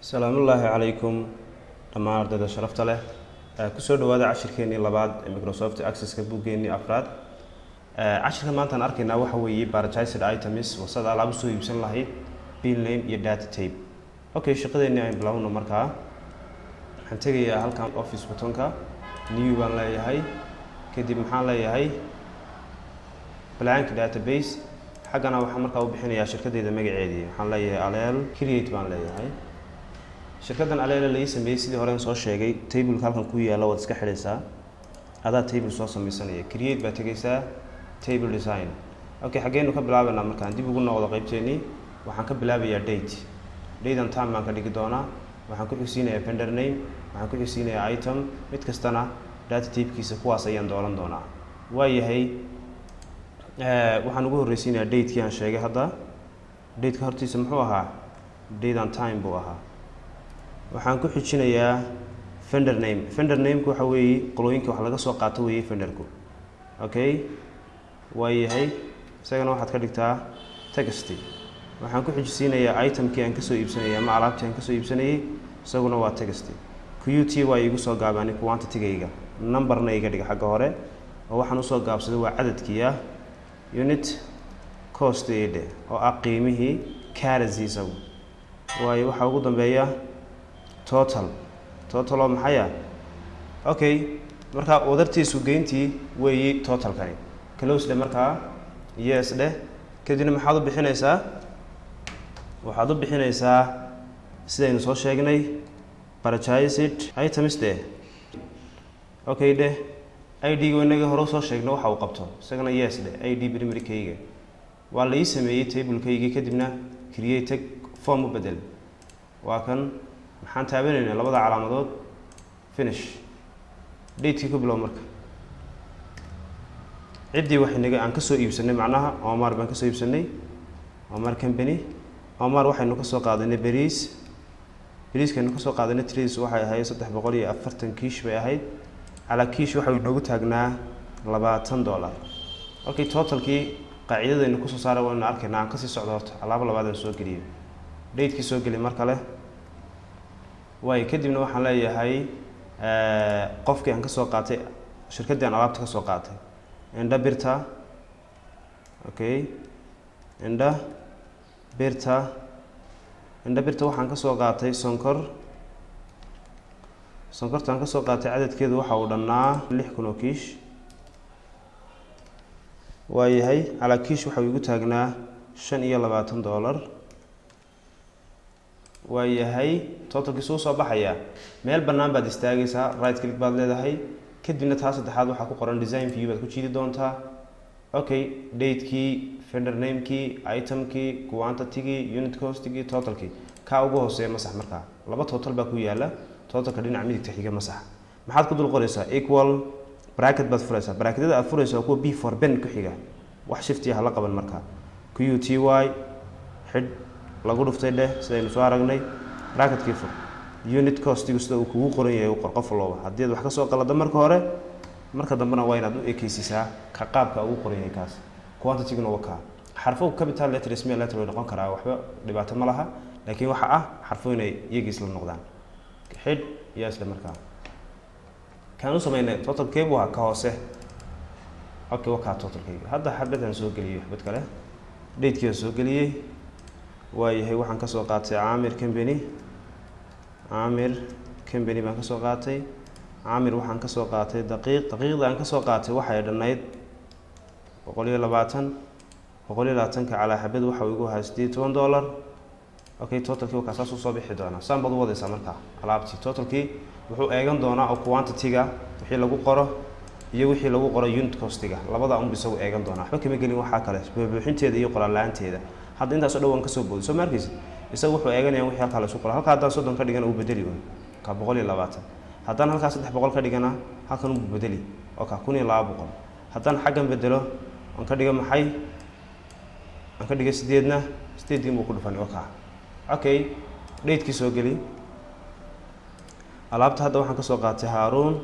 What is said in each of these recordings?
Asalaamullaahi calaykum dhammaan ardayda sharafta leh. Kusoo dhawaada cashirkeenii labaad ee Microsoft Accesska, buuggeenii afraad. Cashirka maantaan arkaynaa waxa weeye purchased items, wasada alaab usoo iibsan lahayd, field name iyo data type. Okay, shaqadeennii aynu bilowno. Markaa waxaan tegayaa halkan Office buttonka, New baan leeyahay. Kadib maxaan leeyahay? Blank database. Xaggana waxaan markaa u bixinayaa shirkadeyda magaceedii. Waxaan leeyahay Aleel. Create baan leeyahay. Shirkaddan Aleele la ii sameeyey, sidii horen soo sheegay, tableka halkan ku yaalla waad iska xidhaysaa, adaa table soo sameysanaya. Create baad tegaysaa, Table Design. Okay, xaggeynu ka bilaabaynaa? Markaan dib ugu noqdo qeybteennii, waxaan ka bilaabayaa date. Date and time baan ka dhigi doonaa. Waxaan ku xigsiinayaa vendor name, waxaan ku xigsiinayaa item, mid kastana data typekiisa kuwaas ayaan dooran doonaa. Waayahay, waxaan ugu horreysiinayaa datekii aan sheegay hadda. Dateka hortiisa muxuu ahaa? Date and time buu ahaa. Waxaan ku xijinayaa vendor name. Vendor nameka waxa weeye qolooyinka wax laga soo qaato weeye vendorku. Okay, waayahay, isagana waxaad ka dhigtaa text. Waxaan ku xijisiinayaa itemkii aan kasoo iibsanayay ama alaabtii aan kasoo iibsanayay, isaguna waa text. QT waa iigu soo gaabani quantitygayga, numberna iga dhiga xagga hore oo waxaan usoo gaabsaday waa cadadkii ah. Unit cost idhe oo ah qiimihii, currency isagu waayo. Waxaa ugu dambeeya total. Total oo maxay ah? Okay, markaa wadartiisu geyntii weeyi totalkani. Close dheh markaa, Yes dheh. Kadibna maxaad u bixinaysaa? Waxaad u bixinaysaa, sidaynu soo sheegnay, purchased items dheh. Okay dheh. ID-ga inaga hore usoo sheegno waxa uu qabto, isagana Yes dheh. ID primary keyga waa la ii sameeyey tablekaygii. Kadibna Create, form u bedel. Waa kan. Maxaan taabanaynaa? Labada calaamadood. Finish. Datekii ku bilow. Marka ciddii waxay naga aan kasoo iibsanay, macnaha Omar baan kasoo iibsanay, Omar Company. Omar waxaynu kasoo qaadanay beriis. Beriiskaynu kasoo qaadanay tris waxay ahayd 340 kiish bay ahayd. Calaa kiish waxa inoogu taagnaa $20. Okay, totalkii qaacidadaynu kusoo saaray waynu arkaynaa. Aan kasii socdo horta alaabo labaad aan soo geliyo. Datekii soo geli mar kale waayo. Kadibna waxaan leeyahay qofkii aan kasoo qaatay, shirkaddii aan alaabta kasoo qaatay, Indha Birta. Okay, Indha Birta. Indha Birta waxaan kasoo qaatay sonkor. Sonkorta aan kasoo qaatay cadadkeedu waxa uu dhannaa 6000 oo kiish. Waayahay, calaa kiish waxa uu igu taagnaa $25. Waayahay, totalkiisu usoo baxayaa. Meel bannaan baad istaagaysaa, right click baad leedahay. Kadibna taa saddexaad waxaa ku qoran Design View baad ku jiidi doontaa. Okay, datekii, vendor namekii, itemkii, quantitygii, unit costigii, totalkii. Kaa ugu hooseeya masax. Markaa laba total baa ku yaala. Totalka dhinaca midigta xiga masax. Maxaad ku dul qoraysaa? Equal, bracket baad furaysaa. Bracketyada aad furaysa waa kuwa P for pen ku xiga, wax shift hala qaban. Markaa QTY xidh, lagu dhuftay dheh, sidaynu soo aragnay. Bracketkii fur. Unit costigu sida uu kugu qoran yahay u qor. Qof walooba haddii aad wax ka soo qalado marka hore, marka dambena waa inaad u ekeysiisaa ka qaabka ugu qoran yahay kaas. Quantityguna waa kaa. Xarfo capital letter, small letter way noqon karaa, waxba dhibaato ma laha, laakiin waxa ah xarfo inay iyaga isla noqdaan. Xidh iyo isla markaa kaan u sameynay. Totalkee buu ahaa? Ka hoose. Okay, waa kaa totalkayga. Hadda xabadaan soo geliyey, xabad kale. Datekii aan soo geliyey. Waayahay, waxaan kasoo qaatay Caamir Company. Caamir Company baan kasoo qaatay. Caamir waxaan kasoo qaatay daqiiq. Daqiiqda aan kasoo qaatay waxay dhannayd 120. 120-ka calaa xabad waxa uu igu ahaa $18. Okay, totalkii wakaa saas usoo bixi doonaa. Saan baad u wadaysaa markaa alaabtii. Totalkii wuxuu eegan doonaa oo quantity-ga wixii lagu qoro iyo wixii lagu qoro unit costiga, labada unbu isagu eegan doonaa. Waxba kama gelin waxaa kale, buuxinteeda iyo qoraal la-aanteeda. Hadda intaasoo dhan waan kasoo booday, soo ma arkaysid? Isagu wuxuu eeganaya wixii halkaa la isku qoro. Halkaa haddaan 30 ka dhigana, uu bedeli un ka 120. Haddaan halkaa 300 ka dhigana, halkan uu bedeli oo ka 1200. Haddaan xaggan bedelo, aan ka dhigo maxay, aan ka dhigo sideedna, sideedkiin buu ku dhufan oo kaa. Okay, datekii soo geli. Alaabta hadda waxaan kasoo qaatay Haaruun.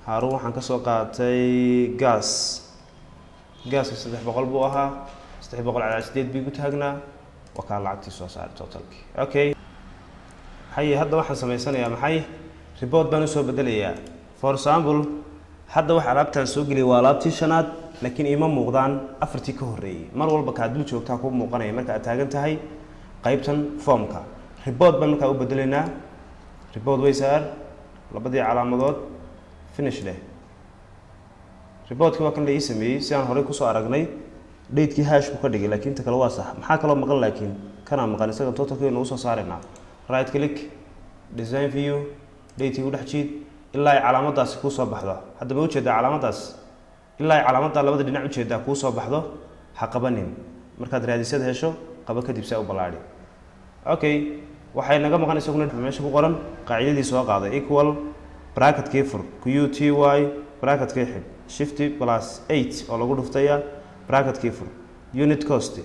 Haaruun waxaan kasoo qaatay gas. Gaaska 300 buu ahaa. 300 calaa sideed bii ku taagnaa. Waa kaa lacagtii soo saaray totalkii. Okay. Haye, hadda waxaan samaysanayaa maxay? Report baan usoo bedelayaa. For example, hadda waxa alaabtaan soo geliyay waa alaabtii shanaad, laakiin iima muuqdaan afartii ka horreeyey. Mar walba kaad dul joogtaa kuu muuqanaya marka aad taagan tahay qaybtan formka. Report baan markaa u bedelaynaa. Report wizard, labadii calaamadood, finish leh. Reportkii waa kan la ii sameeyey. Si aan horey kusoo aragnay, datekii hash buu ka dhigay, laakiin inta kale waa sax. Maxaa kaloo maqan? Laakiin kanaa maqan. Isaga totalkeenu usoo saaraynaa. Right click, design view, datekii u dhex jiid ilaa ay calaamadaasi kuu soo baxdo. Hadda ma ujeedaa calaamadaas? Ilaa ay calaamaddaa labada dhinac ujeedaa kuu soo baxdo ha qabanin. Markaad raadisada hesho, qabo, kadib saa u ballaadhi. Okay, waxay naga maqan isaguna meesha ku qoran qaacidadii soo qaaday: equal, bracketkii fur, QTY, bracketkii xidh, shift plus eight oo lagu dhuftaya, bracketkii fur, unit cost,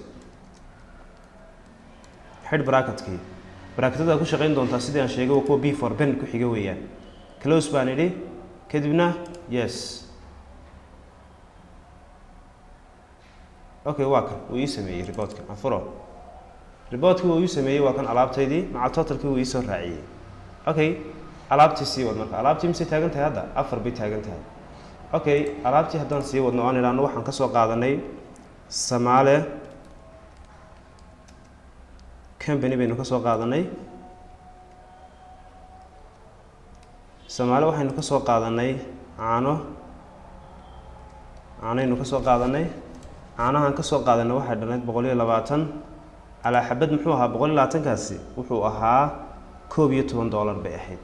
xidh bracketkii. Bracketada ku shaqayn doontaa, sidii aan sheegay, waa kuwa P for pen ku xiga weeyaan. Close baan idhi, kadibna yes. Okay, waa kan uu ii sameeyey reportkan. Afuro reportkii uu ii sameeyey. Waa kan alaabtaydii, maca totalkii uu iisoo raaciyey. Okay, alaabtii sii wad. Marka alaabtii mise taagan tahay? Hadda afar bay taagan tahay. Okay, alaabtii haddaan sii wadno, aan idhaahno waxaan ka soo qaadanay Samaale Company baynu ka soo qaadanay. Samaale waxaynu ka soo qaadanay caano. Caanaynu ka soo qaadanay. Caanahan ka soo qaadanay waxay dhanayd 120 calaa xabad. Muxuu ahaa 120-kaasi? Wuxuu ahaa $11 bay ahayd.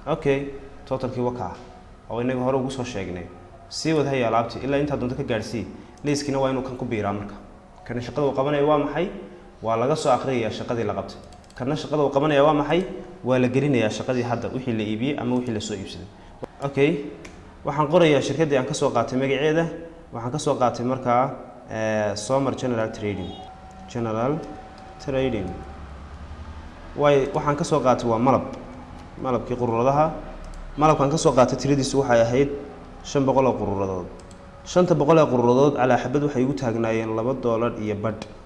Okay, totalkii wakaa oo inaga hore ugu soo sheegnay. Sii wad haya alaabtii ilaa intaa doonto ka gaadhsii. Liiskiina waa inuu kan ku biiraa. Marka kana shaqada uu qabanaya waa maxay? Waa laga soo akriyayaa shaqadii la qabtay. Kana shaqada uu qabanaya waa maxay? Waa la gelinayaa shaqadii hadda, wixii la iibiyey ama wixii lasoo iibsaday. Okay, waxaan qorayaa shirkaddii aan kasoo qaatay magaceeda. Waxaan kasoo qaatay markaa Somer General Trading. General Trading waay. Waxaan kasoo qaatay waa malab, malabkii qururadaha. Malabkaan kasoo qaatay tiradiisu waxay ahayd 500 oo qururadood. 500 ee qururadood calaa xabad waxay igu taagnaayeen $2.50.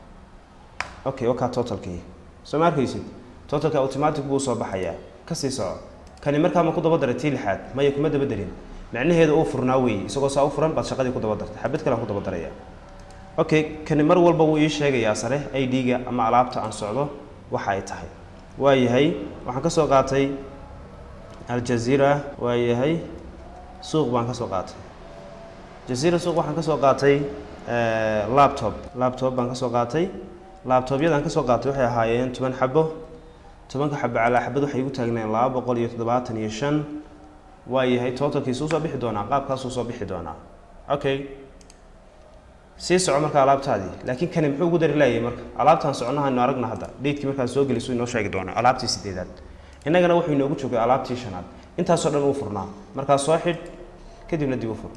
Okay, wakaa totalkii. Soo ma arkaysid? Totalka automatic buu usoo baxayaa. Kasii soco. Kani markaa ma ku daba daray tii lixaad? Maya, kuma daba darin. Macnaheedu uu furnaa weeye. Isagoo saa u furan baad shaqadii ku daba dartay. Xabad kale aan ku daba daraya. Okay, kani mar walba wuu ii sheegayaa sare ID-ga ama alaabta aan socdo waxa ay tahay. Waa yahay, waxaan ka soo qaatay Aljazeera. Waa yahay, suuq baan ka soo qaatay. Jazeera suuq waxaan ka soo qaatay laptop. Laptop baan ka soo qaatay. Laptopyadaan ka soo qaatay waxay ahaayeen 10 xabo. 10-ka xabo calaa xabad waxay igu taagneen 275. Waa yahay, totalkiisu usoo bixi doonaa, qaabkaasuu soo bixi doonaa. Okay, sii soco marka alaabtaadii. Laakiin kani muxuu ugu dari laayay? Marka alaabtaan soconahaynu aragna hadda datekii markaad soo geliso inoo sheegi doonaa alaabtii sideedaad. Innagana wuxuu inoogu joogay alaabtii shanaad. Intaasoo dhan uu furnaa. Markaa soo xidh, kadibna dib u fur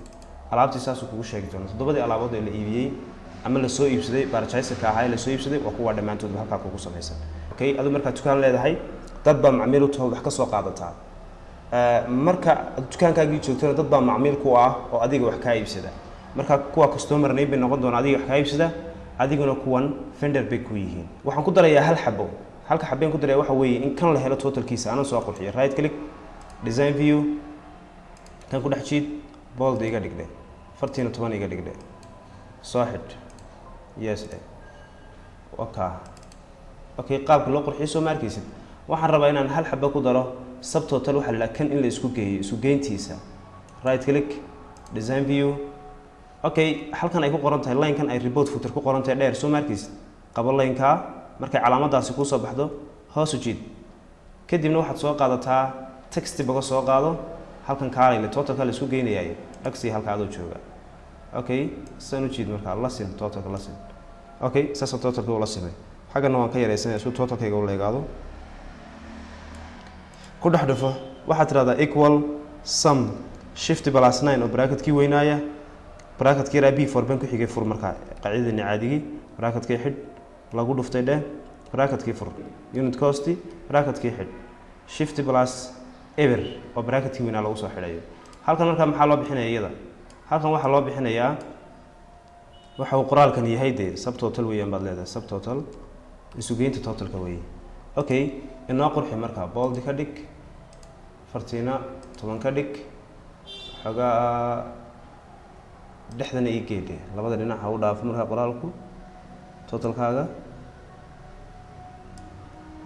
alaabtii. Saasuu kugu sheegi doona toddobadii alaabood ee la iibiyey ama lasoo iibsaday. Purchaseka ahaa ee lasoo iibsaday waa kuwa dhammaantoodba halkaa kugu samaysan. Okay, adu markaad dukaan leedahay, dad baa macmiil u taho wax ka soo qaadataa. Marka dukaankaagii joogtana, dad baa macmiil ku ah oo adiga wax kaa iibsada. Marka kuwa customer name bay noqon doona, adiga wax kaa iibsada, adiguna kuwan vendor bay ku yihiin. Waxaan ku darayaa hal xabo. Halka xabeen ku daraya waxa weeye in kan la helo totalkiisa anaan soo qurxiyo. Right click, design view, kan ku dhex jiid, bold iga dhigdhe, fartiina 10 iga dhigdhe, soo xidh, yes dhe, waka. Okay, qaabka loo qurxiyo soo ma arkaysid? Waxaan rabaa inaan hal xabo ku daro. Subtotal waxaa la idhaha kan in la isku geeyo, isu geyntiisa. Right click, design view. Okay, halkan ay ku qoran tahay line-kan ay report footer ku qoran tahay dheer, soo ma arkaysid? Qabo line-kaa. Markay calaamadaasi kuusoo baxdo, hoos u jiid, kadibna waxaad soo qaadataa text box soo qaado. Halkan kaalay, totalka la isku geynayaay dhagsi halka adoo jooga. Okay, saan u jiid markaa, la sin totalka, la sin. Okay, saasa totalka ula simay. Xaggana waan ka yaraysanaya si totalkayga u leegaado. Ku dhex dhufo, waxaad tidhahdaa equal sum, shift plus nine oo bracketkii weynaaya, bracketkii yaraa P for pen ku xigay fur. Markaa qaacidadani caadigii, bracketkii xidh, lagu dhuftay dheh, bracketkii fur, unit cost, bracketkii xidh, shift plus eber oo bracketkii weynaa lagu soo xidhayo. Halkan markaa maxaa loo bixinaya iyada? Halkan waxaa loo bixinayaa waxa uu qoraalkan yahay dee subtotal weeyaan baad leedahay. Subtotal, isugeynta totalka weeye. Okay. Inoo qurxi marka, bold ka dhig, fartiina 10 ka dhig, xoogaa dhexdana ii geedhe, labada dhinac ha u dhaafo markaa qoraalku totalkaaga.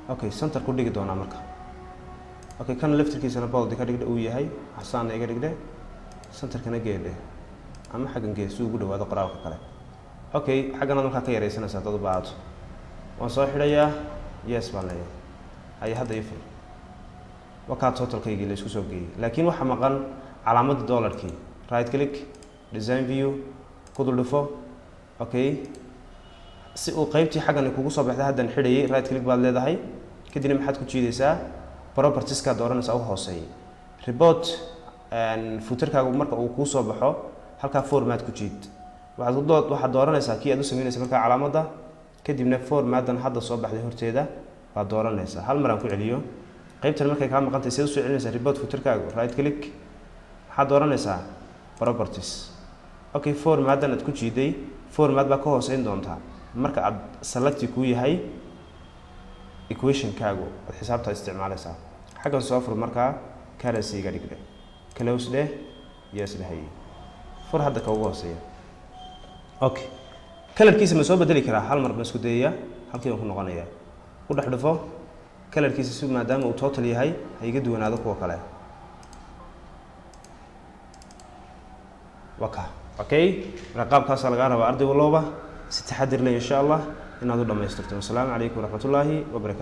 Okay, center ku dhigi doonaa marka. Okay, kan laftirkiisana bold ka dhigdhe, uu yahay xasaanna iga dhigdhe, centerkana geedhe ama xaggan gee si ugu dhawaado qoraalka kale. Okay, xagganaad markaa ka yaraysanaysaa dad u baahato. Waan soo xidhayaa, yes baan leeyahay. Haye, hadda ii fur. Wakaa totalkaygii la isku soo geeyey, laakiin waxaa maqan calaamadda dollarkii. Right click, design view, ku dul dhufo. Okay, si uu qeybtii xaggani kugu soo baxday haddan xidhayay, right click baad leedahay, kadibna maxaad ku jiidaysaa? Propertieska dooranaysaa u hooseeyay. Report footerkaagu marka uu kuu soo baxo, halkaa format ku jiid. Waxaad dooranaysaa kii aad u sameynaysa markaa calaamadda, kadibna formadan hadda soo baxday horteeda baad dooranaysaa. Hal mar aan ku celiyo. Qaybtan markay kaa maqantay, see usoo celinaysaa report footerkaagu? Right click, maxaad dooranaysaa? Properties. Okay, formadan aad ku jiiday, format baa ka hooseyn doontaa marka aad select kuu yahay equationkaagu aad xisaabta isticmaalaysaa. Xaggan soo fur markaa, currency-ga dhigdhe, close dheh, yes dhahay. Fur hadda ka ugu hooseeya. Okay, colorkiisa ma soo bedeli karaa? Hal mar baan isku dayaya. Halkii baan ku noqonayaa, ku dhex dhufo. Colorkiisa si maadaama uu total yahay ha iga duwanaado kuwa kale. Waa ka. Okay, marka qaabkaasaa lagaa rabaa arday walooba si taxadir leh, insha Allah, inaad u dhamaystirto. Wasalaamu calaykum waraxmatullaahi wabarakatu.